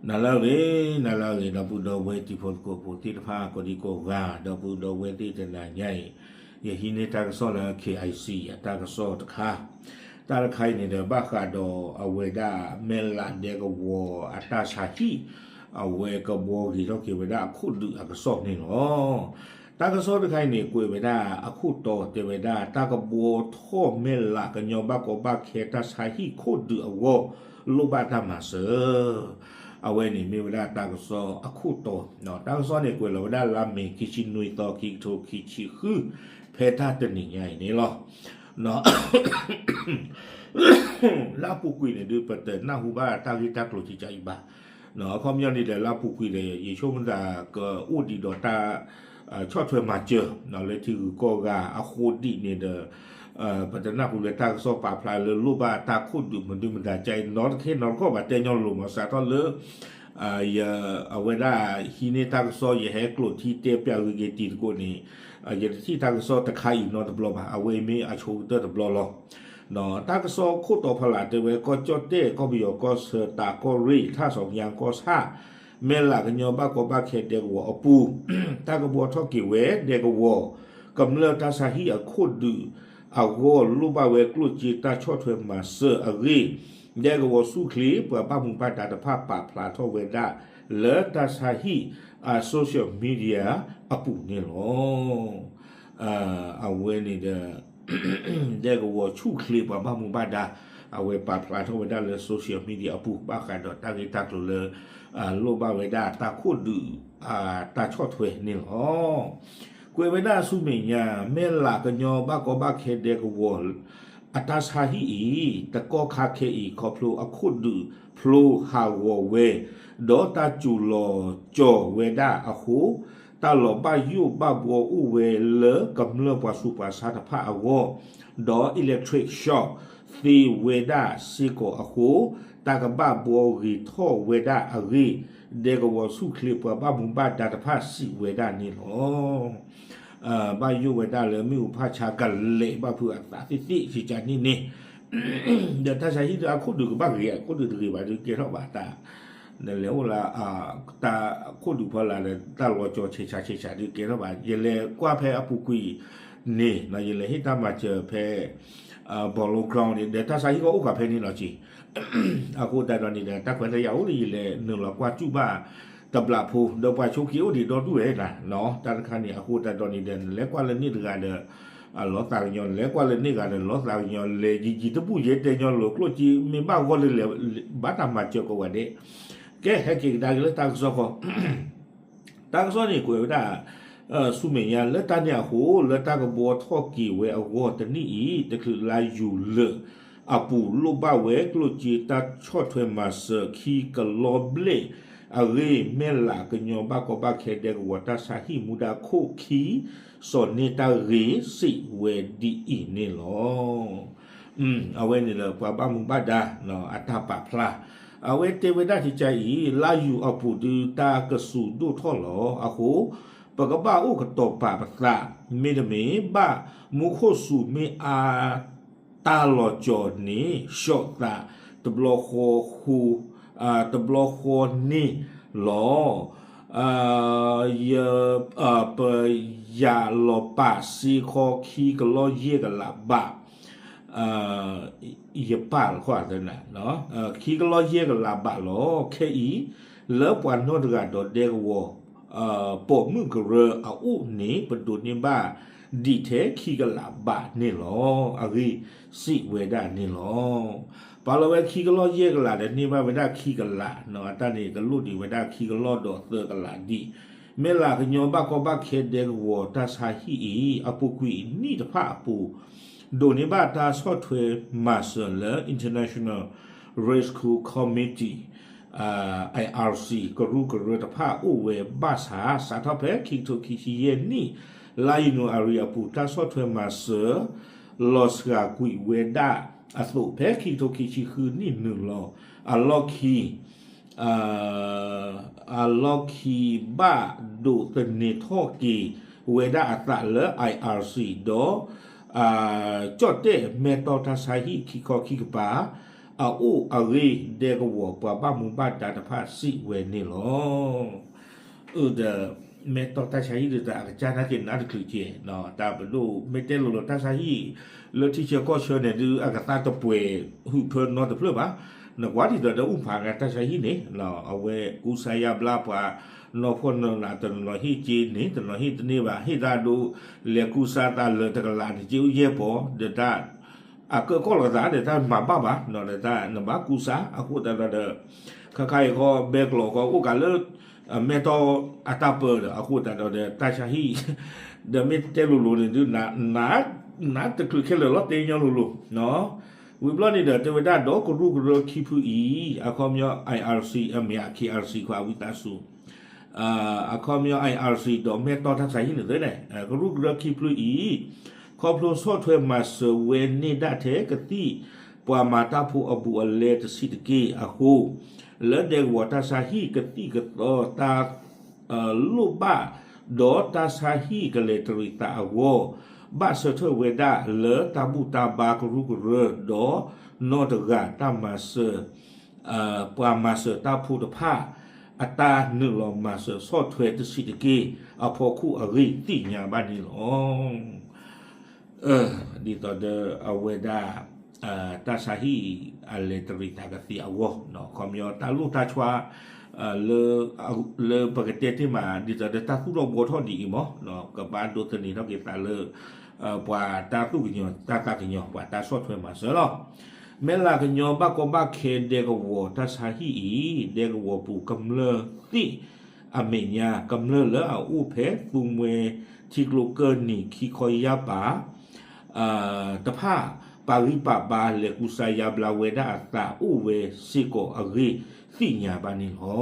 နၤလၢအဂ့ၤ, နၤလၢအဂ့ၤ ဒီပုၢ်ဒီဝဲၢ်တံၤဖိသကိးဖိသ့ၣ်တဖၣ် ကိးဒံကိးဂၤ ဒီပုၢ်ဒီဝဲၢ်သ့ၣ်တနၤညါအံၤ, ယဟံးန့ၢ်တၢ်ကစီၣ်လၢ K I C အတၢ်ကစီၣ်တခါ, တၢ်တခါအံၤန့ၣ်ဒီး ဘၣ်ဃးဒီးအဝဲဒၣ် မဲၢ်လးဒဲကဝီၤအတၢ်ဆါဟံၣ် အဝဲကဘှီဂ့ၤထီၣ်က့ၤဝဲဒၣ်အခိၣ်ဒုးအကစီၣ်န့ၣ်လီၤ. တၢ်ကစီၣ်တခါအံၤန့ၣ် ကွဲးဝဲဒၣ်အခိၣ်တီတဲဝဲဒၣ် တၢ်ကဘှီထီၣ်မဲၢ်လးကညီဘၣ်ကီဘၣ်ခဲတၢ်ဆါဟံၣ်ခိၣ်ဒုးအဂီၢ် လိၣ်ဘၣ်တၢ်မၤစၢၤ. အဝဲန့ၣ်မ့ၢ်ဝဲဒၣ်တၢ်ကစီၣ်အခိၣ်တီ, တၢ်ကစီၣ်န့ၣ် ကွဲးလီၤဝဲဒၣ်လါမ့ၤ ခံဆံနွံသီ ခံကထိခံဆံဃု ဖဲတၢ်တနံၤညါအံၤန့ၣ်လီၤ. လၢအပူၤကွံာ်န့ၣ်ဒုး ပတနၢ်ဟူဘၣ်တၢ်ဂ့ၢ်တၢ်ကျိၤကကါအံၤဘၣ်. အခီပညီန့ၣ်ဒီး လၢအပူၤကွံာ်ဒီး ယဆိကမိၣ်သးကအိၣ်ဒံးဒီးတၢ် ဆီၣ်ထွဲမၤစၢၤ လၢထံဂုၤကီၢ်ဂၤအဃိဒံးန့ၣ်ဒီး ပတနၢ်ဟူလၢတၢ်ကစီၣ်ပာ်ဖျါလၢလိၣ်ဘၣ်တၢ်ခိၣ်ဒုးမနုၤမတၤကါအံၤ နီတခ့နီတခီၣ်ဘၣ် တဲညီလိၤမး စးထီၣ်လၢ အဝဲဒၣ်ဟံးန့ၢ်တၢ်ကစီၣ် ယဟဲကျိးထံတဲပၠးဂ့ၤက့ၤတံၤသကိးန့ၣ် ယတထံၣ်တၢ်ကစီၣ်တခါအံၤနီတဘျီဘၣ်. အဝဲအံၤမ့ၢ်အဆိကတၢၢ်တဘျီလီၤ. တၢ်ကစီၣ်ခိၣ်တီဖီလာ်တဲဝဲ ကီၢ်ကၠီၣ်တဲၣ် ကီၢ်ပယီၤ ကီၢ်ဆၢ တးကီၢ်ရ့ၣ် ထၣ်စီၤကညါ ကီၢ်ဆၣ် မဲၢ်လးကညီဘၣ်ကီဘၣ်ခဲဒဲကဝီၤအပူၤ တၢ်ကဘှီထီၣ်က့ၤဝဲဒဲကဝီၤ ကမျၢၢ်တၢ်ဆါဟံၣ်အခိၣ်ဒုးအဂီၢ် လိၣ်ဘၣ်ဝဲကျိၣ်စ့တၢ်ဆီၣ်ထွဲမၤစၢၤအဂ့ၢ် ဒဲကဝီၤဆူၣ်ချ့ ပှၤဘၣ်မူဘၣ်ဒါတဖၣ်ပာ်ဖျါထီၣ်ဝဲဒၣ် လၢတၢ်ဆါဟံၣ်အ social media အပူၤန့ၣ်လီၤ. အဝဲန့ၣ်ဒီး ဒဲကဝီၤဆူၣ်ချ့ပှၤဘၣ်မူဘၣ်ဒါ အဝဲပာ်ဖျါထီၣ်ဝဲဒၣ်လၢ social media အပူၤ ဘၣ်ဃးဒီးတၢ်ဂ့ၢ်တၢ်ကျိၤလၢ လိၣ်ဘၣ်ဝဲဒၣ်တၢ်ခိၣ်ဒုး တၢ်ဆီၣ်ထွဲန့ၣ်လီၤ. ကွဲးဝဲဒၣ်ဆူမဲာ်ညါ မဲၢ်လးကညီဘၣ်ကီဘၣ်ခဲဒဲကဝီၤ အတၢ်ဆါဟံၣ်အံၤ တကီၢ်ခါခဲအံၤ ခီဖျိအခိၣ်ဒုးဖျိဟးဂီၤဝဲ ဒီးတၢ်စူၤလီၤကၠီၤဝဲဒၣ်အဃိ တၢ်လီၤဘၣ်ယိၣ်ဘၣ်ဘှီအိၣ်ဝဲလၢကမျၢၢ်ပှၤဆူးပှၤဆါတဖၣ်အဂီၢ်, ဒီး electric shock သ့ဝဲဒၣ်စ့ၢ်ကီးအဃိ, တၢ်ကဘၣ်ဘှီဂ့ၤထီၣ်ဝဲဒၣ်အဂ့ၢ်, ဒဲကဝီၤဆူၣ်ချ့ပှၤဘၣ်မူဘၣ်ဒါတဖၣ်စံးဝဲဒၣ်န့ၣ်လီၤ. ဘၣ်ယိၣ်ဝဲဒၣ်လၢမ့ၣ်အူဖးဆါကလဲာ်ဘၣ်ဖုးအသးသ့ၣ်သ့ၣ်ကကန့ၣ်န့ၣ်, ဒီးတၢ်ဆါဟံၣ်ဒီးအခိၣ်ဒုးကဘၣ်ဂ့ၤ အခိၣ်ဒုးတဂ့ၤဘၣ်ဒုးကဲထီၣ်ဘၣ်တၢ်, နလဲၤအိၣ်လၢ တၢ်ခိၣ်ဒုးဖီလာ်ဒီး တၢ်လီၤကၠီၤဆဲးဆးဆဲးဆးဒုးကဲထီၣ်ဘၣ် ယလဲၤကွၢ်ဖဲအပူၤကွံာ်န့ၣ် ယလဲၤဟ့ၣ်တၢ်မၤစၢၤဖဲ Polo Ground န့ၣ် ဒီးတၢ်ဆါဟံၣ်ကအိၣ်ဃာ်ဖဲန့ၣ်လီၤက့ၤ အဃိသတးဒီးန့ၣ်ဒီး တၢ်ခွဲးတၢ်ယာ်အိၣ်လၢယလဲၤနုာ်လီၤကွၢ်စူၣ်ဘၣ်တဘျးဖိ ဒီးပှၤဆိးက့အိၣ်ဒံးဒီဒူၣ်ဝဲဒၣ်, တၢ်တခါန့ၣ် အဃိသတးဒီးန့ၣ်ဒီး နလဲၤကွၢ်လၢန့ၣ်တဂၤဒီး လီၤသးကညီၤ နလဲၤကွၢ်လၢန့ၣ်ဂၤဒီး လီၤသးကညီၤ လဲၤယံာ်ယံာ်တဘူၣ်ယဲတဲညီလိၤ ကျိၣ်စ့မ့ၢ်ဘၣ်ဂီၢ်လၢလဲၤ ဘၣ်တၢ်မၤစၢၤကိးဂၤဒဲး, ကဲ ဟဲက့ၤကဒါက့ၤလၢတၢ်ကစီၣ်ဃီ တၢ်ကစီၣ်န့ၣ်ကွဲးဝဲဒၣ် ဆူမဲာ်ညါ လၢတၢ်န့ၣ်အဃိ လၢတၢ်ကဘှီထီၣ်က့ၤဝဲအဂီၢ်တနံၣ်အံၤ တချုးလါယူၤလၢာ်အပူၤ လိၣ်ဘၣ်ဝဲကျိၣ်စ့တၢ်ဆီၣ်ထွဲမၤစၢၤခံကလီဘျဲၣ်အဂ့ၢ် မဲၢ်လးကညီဘၣ်ကီဘၣ်ခဲဒဲကဝီၤတၢ်ဆါဟံၣ်မူဒါခိၣ်ခံ စီၤန့ၢ်တၢ်ဂ့ၢ်စံးဝဲဒ်အံၤန့ၣ်လီၤ. အဝဲန့ၣ်ဒီးပှၤဘၣ်မူဘၣ်ဒါ အတၢ်ပာ်ဖျါ အဝဲတဲဝဲဒၣ်ကကါအံၤ လါယူၤအပူၤဒုးတၢ်ကစူၤဒိၣ်ထီၣ်လီၤ. အဃိ ပကဘၣ်အိၣ်ကတီၤပာ်ပသး မ့တမ့ၢ်ဘၣ်မူခိၣ်စူၤမ့ၢ်အါ တၢ်လီၤကၠီၤန့ၣ် ဆှီၣ်သးတဘျီဃီဃိ တဘျီဃီန့ၣ်လီၤ. ယ ပယၤလီၤပာ်စ့ခီခံကလီယဲၢ်ကလးဘး ယပာ်လီၤဃီသန ခံကလီယဲၢ်ကလးဘးလီၤ. ခဲအံၤ လၢပှၤနီၢ်တဂၤဒီးဒဲကဝီၤ ပိာ်မုၣ်ကရၢအအိၣ်န့ၣ် ပဒိးန့ၢ်ဘၣ်ဒံးထဲခံကလးဘးန့ၣ်လီၤ. အဂ့ၢ်စံးဝဲဒၣ်န့ၣ်လီၤ. ပာ်လီၤဝဲခံကလီယဲၢ်ကလးဒီးန့ၢ်ဘၣ်ဝဲဒၣ်ခံကလး အတၢ်န့ၣ်ကလိၣ်ဒံးဝဲဒၣ်ခံကလီဒီးသၢကလးဒံး မဲၢ်လးကညီဘၣ်ကီဘၣ်ခဲဒဲကဝီၤတၢ်ဆါဟံၣ်အံၤ အပူၤကွံာ်နံၣ်တဖၣ်အပူၤ ဒိးန့ၢ်ဘၣ်တၢ်ဆီၣ်ထွဲမၤစၢၤလၢ International Rescue Committee I R C ကရူၢ်ကရၢတဖၣ်အိၣ်ဝဲဘၣ်ဆၣ် စးထီၣ်ဖဲခံကထိခံဆံယဲၢ်နံၣ် လါယနူၤအါရံၤအပူၤ တၢ်ဆီၣ်ထွဲမၤစၢၤ လီၤစှၤကွံာ်ဝဲဒၣ်အသိး ဖဲခံကထိခံဆံဃုနံၣ်နုာ်လီၤ အလီၢ်ခံ အလီၢ်ခံ ဘၣ်ဒိးသန့ၤထီၣ်က့ၤဝဲဒၣ်အသးလၢ I R C ဒီး ကၠီၣ်တဲၣ်မဲၢ်တီၢ်တၢ်ဆါဟံၣ်ခံခီခံကပၤ အအိၣ်အဂ့ၢ် ဒဲကဝီၤပှၤဘၣ်မူဘၣ်ဒါတဖၣ်စံးဝဲန့ၣ်လီၤ. အၢ ဒီး မ့ၢ်တီၢ်တၢ်ဆါဟံၣ်ဒုးတၢ်အကစၢ်နာ်က့ၤနးတချုးက့ၤ တၢ်ပဒိၣ်မ့ၢ်တဲလိၤလိၤတၢ်ဆါဟံၣ် လၢထံဆၢကီၢ်ဆၢန့ၣ်ဒုး အကသါတပှဲၤဟုးဖၢနီတဖျၢၣ်ဘၣ်. နကွၢ်ဒ်သိးဒီးအိၣ်ဖးဂၤတၢ်ဆါဟံၣ်န့ၣ် အဝဲကူစါယါဘျါပှၤ နီၢ်ဖှီၣ်နီၢ်နး တနီၤဟ့ၣ်က့န့ၢ် တနီၤဟ့ၣ်တန့ၢ်ဘၣ် ဟ့ၣ်သးဒိ လဲၤကူစါသးလၢတကလးန့ၣ် က့အိၣ်ယဲၢ်ပီၤ ဒီးတၢ် အကၢကီၢ်လိာ်သးဒီးတၢ်မၤဘၣ်ဘၣ် ဒီးတၢ်နဘၣ်ကူစါ အဃိသတးဒီး ခါခါအံၤဃီ ဘဲကျိာ်ဃီ အိၣ်ကးလၢ မဲၢ်တီၢ်အတၢ်ပၢဒီး အဃိသတးဒီး တၢ်ဆါဟံၣ် ဒီးမ့ၢ်တဲလိၤလိၤန့ၣ်ဒုး နးတချုးခဲလၢာ်လီၤ တဲညီလိၤလိၤ ဝံၤဘျီန့ၣ်ဒီး တဲဝဲဒၣ်ဒီးကရူၢ်ကရၢခံဖုအံၤ အခီပညီ I R C အမ့ၢ် K R C ခွါဝံသးစူၤ အခီပညီ I R C ဒီးမဲၢ်တီၢ်တၢ်ဆါဟံၣ်န့ၣ်သ့န့ၣ် ကရူၢ်ကရၢခံဖုအံၤ ခီဖျိဆီၣ်ထွဲမၤစၢၤဝဲန့ၢ်ဒၣ်ထဲကသံၣ် ပှၤမၤတၢ်ဖိအဘူးအလဲတဆံးတက့ၢ်အဃိ လၢဒဲကဝီၤတၢ်ဆါဟံၣ်ကသံၣ်ကသီတၢ် လိၣ်ဘၣ် ဒီးတၢ်ဆါဟံၣ်ကလဲၤတရံးသးအဂီၢ် ဘၣ်ဆၢထၢၣ်ဝဲဒၣ်လၢတၢ်ဘူၣ်တၢ်ဘါကရူၢ်ကရၢ ဒီးနီၢ်တဂၤတၢ်မၤစၢၤ ပှၤမၤစၢၤတၢ်ဖိတဖၣ် အတၢ်နုာ်လီၤမၤစၢၤဆီၣ်ထွဲတဆံးတက့ၢ် အဖီခိၣ်အဂ့ၢ်သ့ၣ်ညါဘၣ်န့ၣ်လီၤ. ဒ်သိးဒီးအဝဲဒၣ် တၢ်ဆါဟံၣ်အလဲၤတရံးသးကသ့အဂီၢ် ခီပညီတၢ်လိၣ်တၢ်ဆှါ လၢပကတဲတ့ၢ်မး ဒ်သိးဒီးတၢ်သူၣ်ထီၣ်ဘှီထီၣ်ဒ်အံၤမး ကဘၣ်ဒိးသန့ၤထီၣ်က့ၤသးလၢ ပှၤတၢ်သူၣ်ကညီၤတၢ်သးကညီၤ ပှၤတၢ်ဆီၣ်ထွဲမၤစၢၤလီၤ. မဲၢ်လးကညီဘၣ်ကီဘၣ်ခဲဒဲကဝီၤတၢ်ဆါဟံၣ်အံၤ ဒဲကဝီၤပူၤကမျၢၢ်သ့ၣ်အမဲာ်ညါ ကမျၢၢ်လၢအအိၣ်ဖဲသူမှဲထံကျိကၢၢ်နံၤခံခီယၢ်ပၤ တဖၣ် ပာ်ဂံၢ်ပာ်ဘါလဲၤကူစါယါဘျါဝဲဒၣ်အသးအိၣ်ဝဲစ့ၢ်ကီးအဂ့ၢ်သ့ၣ်ညါဘၣ်န့ၣ်လီၤ.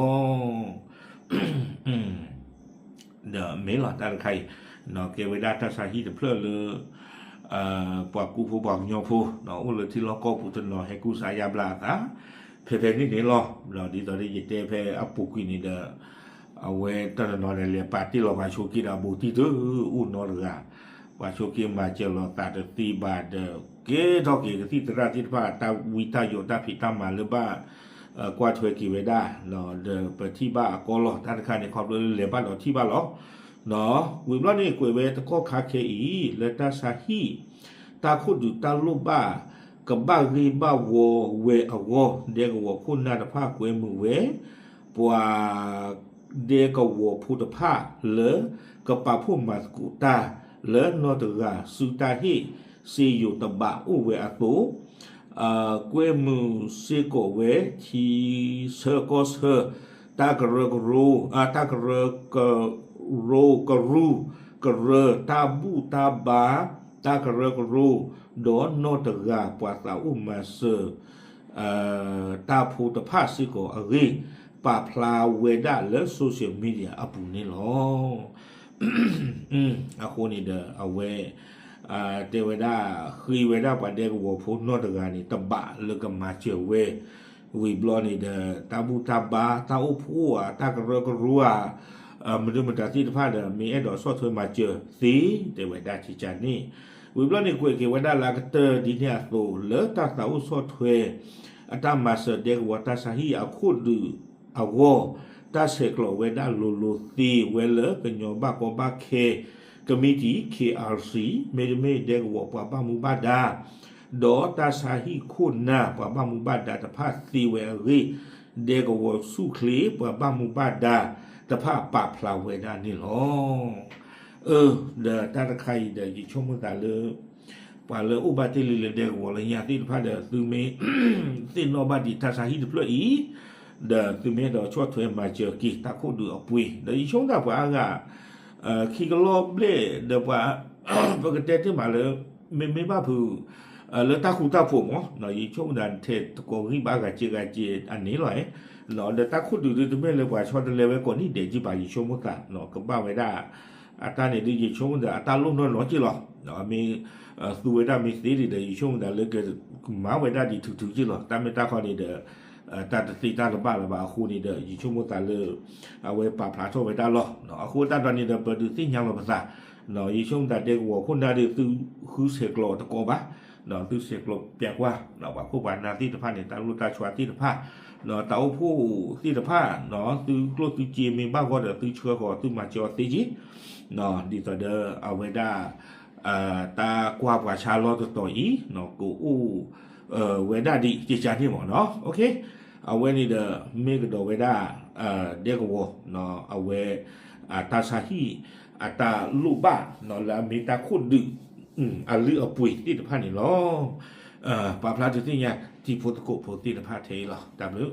ဒီးမ့ၢ်လီၤတၢ်တခါအံၤ ကဲဝဲဒၣ်တၢ်ဆါဟံၣ်တဖျၢၣ်လၢ ပှၤကူဖိပှၤကညီဖိ အိၣ်လၢထံလီၢ်ကီၢ်ပူၤတနီၤဟဲကူစါယါဘျါအသး ဖဲဖဲန့ၣ်န့ၣ်လီၤ. ဒ်သိးဒီးယတဲဖဲအပူၤကွံာ်န့ၣ်ဒီး အဝဲတနီၤနီၤန့ၣ် လဲၤပာ်တ့ၢ်လီၤပှၤဆိးက့ဒီးအဘူးတံၢ်တအိၣ်နီတဂၤ ပှၤဆိးက့မၤစၢၤလိာ်သးတသ့ဘၣ်ဒီး ကဲထီၣ်က့ၤကသံၣ်သရၣ်သ့ၣ်တဖၣ် တၢ်ဝံတၢ်ယိးတၢ်ဖံးတၢ်မၤလၢဘၣ် ကွၢ်ထွဲက့ၤဝဲဒၣ် ဒီးပထံၣ်ဘၣ်အကီလီၤ တၢ်တခါန့ၣ် ခီဖျိလၢလဲၤဘၣ်ဒီးထံၣ်ဘၣ်လီၤ. ဝံၤဘျီန့ၣ် ကွဲးဝဲတကီၢ်ခါခဲအံၤ လၢတၢ်ဆါဟံၣ် တၢ်ခိၣ်ဒုးတၢ်လိၣ်ဘၣ် ကဘၣ်ဂ့ၢ်ဘၣ်ဝီဝဲအဂီၢ် ဒဲကဝီၤခိၣ်နၢ်တဖၣ်ကွဲမုာ်ဝဲ ပှၤ ဒဲကဝီၤဖိတဖၣ်လၢ ကပာ်ဖှိၣ်မၤသကိးတၢ် လၢနီၢ်တဂၤစုတၢ်ဟ့ၣ်စ့ယိၤတဘးအိၣ်ဝဲအသိး ကွဲမုာ်စ့ၢ်ကီးဝဲ ထံဆၢကီၢ်ဆၢ တၢ်ကရၢကရိ တၢ်ကရၢကရိကရူၢ်ကရၢ တၢ်ဘူၣ်တၢ်ဘါ တၢ်ကရၢကရိ ဒီးနီၢ်တဂၤပှၤသးအိၣ်မၤစၢၤ တၢ်ဖိတဖၣ်စ့ၢ်ကီးအဂ့ၢ် ပာ်ဖျါဝဲဒၣ်လၢ social media အပူၤန့ၣ်လီၤ. အဃိန့ၣ်ဒီး အဝဲ တဲဝဲဒၣ် ဃ့ဝဲဒၣ်ပှၤဒဲကဝီၤဖိနီၢ်တဂၤန့ၣ် တဘးလၢကမၤစၢၤဝဲ ဝံၤဘျီန့ၣ်ဒီး တၢ်ဘူၣ်တၢ်ဘါ တၢ်အိၣ်ဖှိၣ်ဧါ တၢ်ကရၢကရိဧါ မနုၤမတၤသ့ၣ်တဖၣ်ဒီး မ့ၢ်အဲၣ်ဒိးဆီၣ်ထွဲမၤစၢၤသ့ တဲဝဲဒၣ်ကကန့ၣ် ဝံၤဘျီန့ၣ် ကွဲးက့ၤဝဲဒၣ်လၢအကတၢၢ်ဒ်န့ၣ်အသိး လၢတၢ်သးအိၣ်ဆီၣ်ထွဲ အတၢ်မၤစၢၤဒဲကဝီၤတၢ်ဆါဟံၣ်အခိၣ်ဒုးအဂီၢ် တၢ်ဆဲးကျိးဝဲဒၣ်လိၤလိၤသ့ဝဲလၢ ကညီဘၣ်ကီဘၣ်ခဲ committee K R C မ့တမ့ၢ်ဒဲကဝီၤပှၤဘၣ်မူဘၣ်ဒါ ဒီးတၢ်ဆါဟံၣ်ခိၣ်နၢ်ပှၤဘၣ်မူဘၣ်ဒါတဖၣ်သ့ဝဲအဂ့ၢ် ဒဲကဝီၤဆူၣ်ချ့ပှၤဘၣ်မူဘၣ်ဒါတဖၣ်ပာ်ဖျါဝဲဒၣ်န့ၣ်လီၤ. အၢ ဒီးတၢ်တခါအံၤဒီး ယဆိကမိၣ်သးလၢ ပှၤလၢအိၣ်ဘၣ်တ့ၢ်လံလၢဒဲကဝီၤလၢညါသ့ၣ်တဖၣ်ဒီး သုမ့ၢ်သ့ၣ်နီၣ်ဘၣ်ဒံးတၢ်ဆါဟံၣ်တဖျၢၣ်အံၤ ဒီးသုမ့ၢ်အဲၣ်ဒိးဆီၣ်ထွဲမၤစၢၤက့ၤတၢ်ခိၣ်ဒုးအပှ့ၤ ဒီးယဆိကမိၣ်သးပှၤအါဂၤ ခံကလီၢ်ဘျဲၣ်ဒီးပှၤ ပကတဲတ့ၢ်မးလၢ မ့မ့ၢ်ဘၣ်ဖုး လၢတၢ်ဃူတၢ်ဖိးမး ယဆိကမိၣ်သးထဲတကိးဂံၢ်ဘါဂၤစဲးဂၤစဲးအန့ၣ်လီၤ. ဒီးတၢ်ခိၣ်ဒုးဒုးတမ့ၢ်လၢပှၤဆီတလဲဝဲကိးနံၣ်ဒဲးကံၢ်ဘၣ် ယဆိကမိၣ်သး ကဘၣ်ဝဲဒၣ် အတၢ်န့ၣ်ဒုး ယဆိကမိၣ်သးအတၢ်လိၣ်နီၢ်နီၢ်က့ၢ်လီၤ. မ့ၢ် သူဝဲဒၣ်မ့ၢ်သ့ဒံးဒီး ယဆိကမိၣ်သးလၢကမၤဝဲဒၣ်ဒံးထုးထုးက့ၢ်လီၤ. တၢ်မ့ၢ်တၢ်ခီန့ၣ်ဒီး တၢ်တသ့တၢ်တဘၣ်လၢၤဘၣ်အဃိန့ၣ်ဒီး ယဆိကမိၣ်သးလၢ အဝဲပာ်ဖျါထီၣ်ဝဲဒၣ်လီၤ. အဃိသတးဒီးန့ၣ်ဒီး ပဒုးသ့ၣ်ညါလီၤပသး ယဆိကမိၣ်သးဒဲကဝီၤခိၣ်နၢ်ဒီး သုဃုဆဲးကျိးတကိးဘၣ် သုဆဲးကျိးပျဲကွၢ် ပှၤခိၣ်ပှၤနၢ်သ့ၣ်တဖၣ်န့ၣ် တၢ်လိၣ်တၢ်ဆှါသ့ၣ်တဖၣ် တၢ်အိၣ်ဖှိၣ်သ့ၣ်တဖၣ် သုကျိၣ်သုစ့မ့ၢ်ဘၣ်ဂီၢ်ဒီး သုဆှၢဃီၤ သုမၤစၢၤအီၤသ့က့ ဒ်သိးဒီးအဝဲဒၣ် တၢ်ကွၢ်ပှၤဆါလီၢ်တတီၤအံၤ ကအိၣ်ဝဲဒၣ်ဒ်ကကါန့ၣ်မ့ၢ်နီၤ. အဝဲန့ၣ်ဒီး မ့ၢ်ကဒီးဝဲဒၣ် ဒဲကဝီၤ အဝဲ တၢ်ဆါဟံၣ် အတၢ်လိၣ်ဘၣ် လၢအမ့ၢ်တၢ်ခိၣ်ဒုး အလုၢ်အပှ့ၤသ့ၣ်တဖၣ်န့ၣ်လီၤ. ပာ်ဖျါဒုးသ့ၣ်ညါ တံၤဖိသကိးဖိသ့ၣ်တဖၣ်ထဲအံၤလီၤ. တၢ်ဘျုး